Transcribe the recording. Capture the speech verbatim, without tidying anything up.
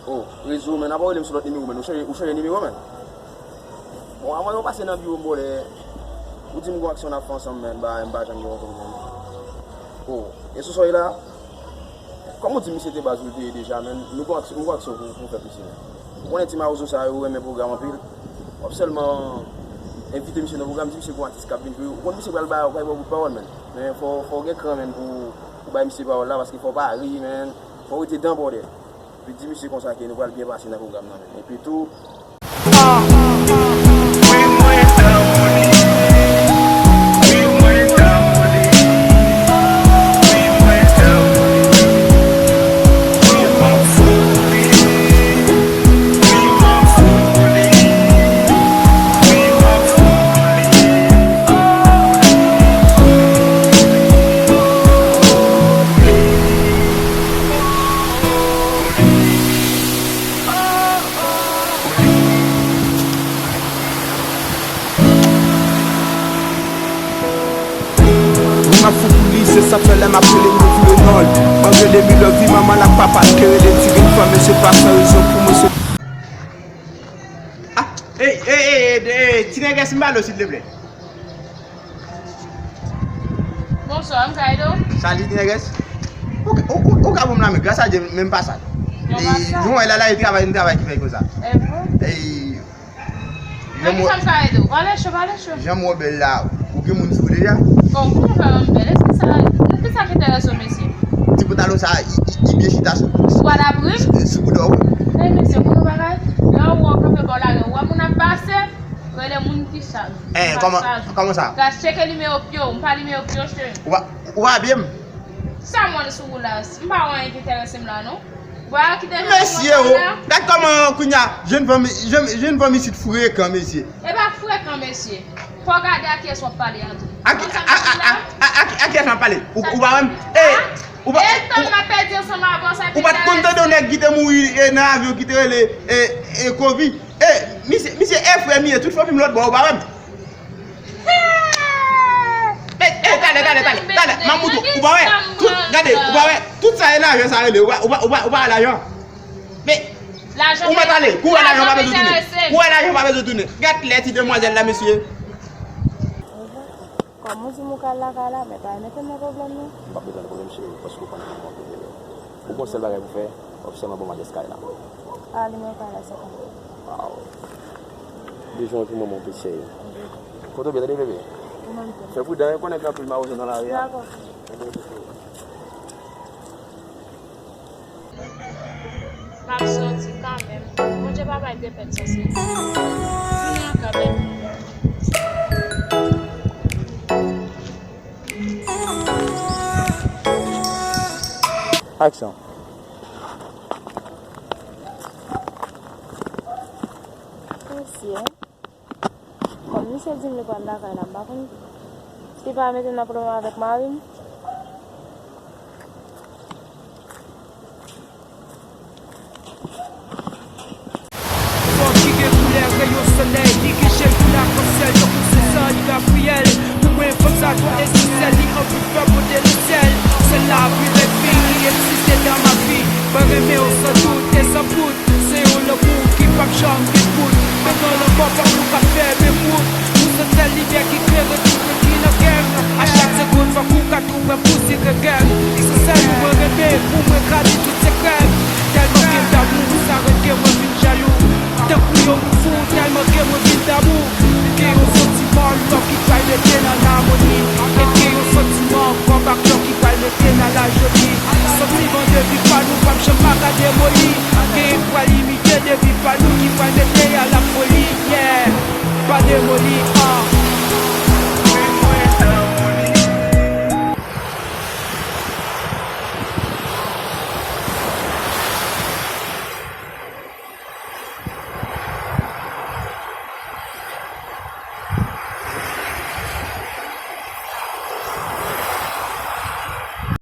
Oh, rezo, men, apa w rele m sou lòt nimewo, men? Ou chanje, ou chanje nimewo, men? Bon, anvan yo pase nan biwo m, bòlè, ou di m gon aksyon n ap fè ansanm, men, ba, m pa janm gen yon pwoblèm. Oh, e sou sa w ye la? Kòm ou di misye te baz ou l te ye deja, men, nou gon aksyon, nou gon aksyon pou, pou fè misye, men. Ou konnen ti mawozo sa yo renmen pwogram anpil. W ap sèlman envite misye nan pwogram, di misye gon atis k ap vin jwe. Ou konn misye pral ba, pral ba w bout pawòl, men. Men fò, fò w gen kran, men, pou, pou bay misye pawòl la, paske fò w pa ri, men. Fò w rete dan bòdè. Epi di misye konsa ke nou pral byen pase nan pwogram nan, men. Epi tou, Mwen m ap fou pou li, se sa k fè lè m ap rele m, yo vire non l. Malgre de mi love vi manman l ak papa l, ke rele ti grenn fanm, e se pa san rezon pou mwen se. Ah, ey, ey, ey, ey, ey, ti nègès, m pale w, silvouplè. Bonswa, m ka ede w? Salut, ti nègès. Ou, ou, ou, ou ka ban m lanmen, gras a Dye, men m pa sal. Ou pa sal? Nou wè la, la, e travay, nou travay ki fè konsa. E vre? Ey, Nan kisa m ka ede w? Pale cho, pale cho. Jan m wè w bèl la, ou gen moun sou ou deja? Bon, kounya pa wè m bèl. Èske sa, èske sa k enterese w, mesye? Ti pantalon sa, li, li, li byen chita sou, sou, sou bouda w wi. Ey, mesye, konnen yon bagay? Lè w wè w kanpe bò lari, w wè moun ap pase, rele moun ki chaj. Ey, kòman, kòman sa? Gad, tcheke nimewo pye w, m pa nimewo pye w, cheri. Ou pa, ou pa byen m? Sa m wè sou ou la, m pa wè anyen ki enterese m la, non. Mesye o, gad kòman kounya jèn fanm, jèn, jèn fanm isit frekan, mesye. E pa frekan, mesye. Fò w gade a kiyès w ap pale a tou. A ki, a, a, a, a, a, a kiyès m ap pale? Ou, ou pa wè m? E, ou pa, e tan m ap pèdi ansanm avè w, sa ou pa t konn tande yon nèg ki te mouri e, nan avyon ki te rele e, e, Kovi? E, misye, misye e frè m ye, tout fanmi m lòtbò, ou pa wè m? Ey, ey, talè, talè, talè, talè, m ap moutre w, ou pa wè, tout, gade, ou pa wè, tout sa e lajan sa rele, ou pa, ou pa, ou pa, ou pa wè lajan. Men, ou mèt ale, kou wè lajan pa bezwen tounen, kou wè lajan pa bezwen tounen. Gad lè ti demwazèl la, mesye. Kòm ou di m ou ka al lakay la, men pa mete m nan pwoblèm non. M p ap mete w nan pwoblèm, cheri, paske ou konn kòman m ap rele w. Ou gon sèl bagay pou fè, w ap sèlman ban m adrès kay la. A, nimewo kay la se konbyen? Waw. Bezwen w pou manman w, pitit cheri. Kote w byen tande, bebe? Ou menm tou. Fè pridan, wi, konnen gen anpil mawozo nan lari a. Dakò. M ap sòti kanmenm. Bondye pa bay depèt sa se. Jounen an kanmenm. Aksyon. Mesye, kòm misye di m li pral lakay la, m pa konn si pa mete m nan pwoblèm avèk mari m. Fanm ki gen koulè reyon solèy, li gen je kou lakansyèl, tankou se san li Gabriyèl. Pou mwen fanm sa twò espesyal, li anvi fè pote lesyèl. Sèl la pou lènmi ki egziste dans ma vie. Mwen renmen w san dout e san bout. Se yon lanmou ki p ap janm gen bout. Menm nan lanmò fòk nou ka fè menm wout. Pou se sèl limyè ki klere tout moun ki nan kè m. A chak segonn fòk ou ka tou pran pou sirèt kè m. Se sèl ou mwen renmen, pou mwen tradi tout sekrè m. Tèlman ke m damou, sa rèd ke mwen vin jalou. Tankou yon moun fou, tèlman ke mwen vin damou. M gen yon santiman love ki pral rete nan lamoni. E m gen yon santiman kòb ak love ki pral rete nan lajoli. Santiman de vi pa nou p ap janm pa ka demoli. Gen pral imite de vi pa nou ki pral mete a lafoli. Yeah, pa demoli, ah.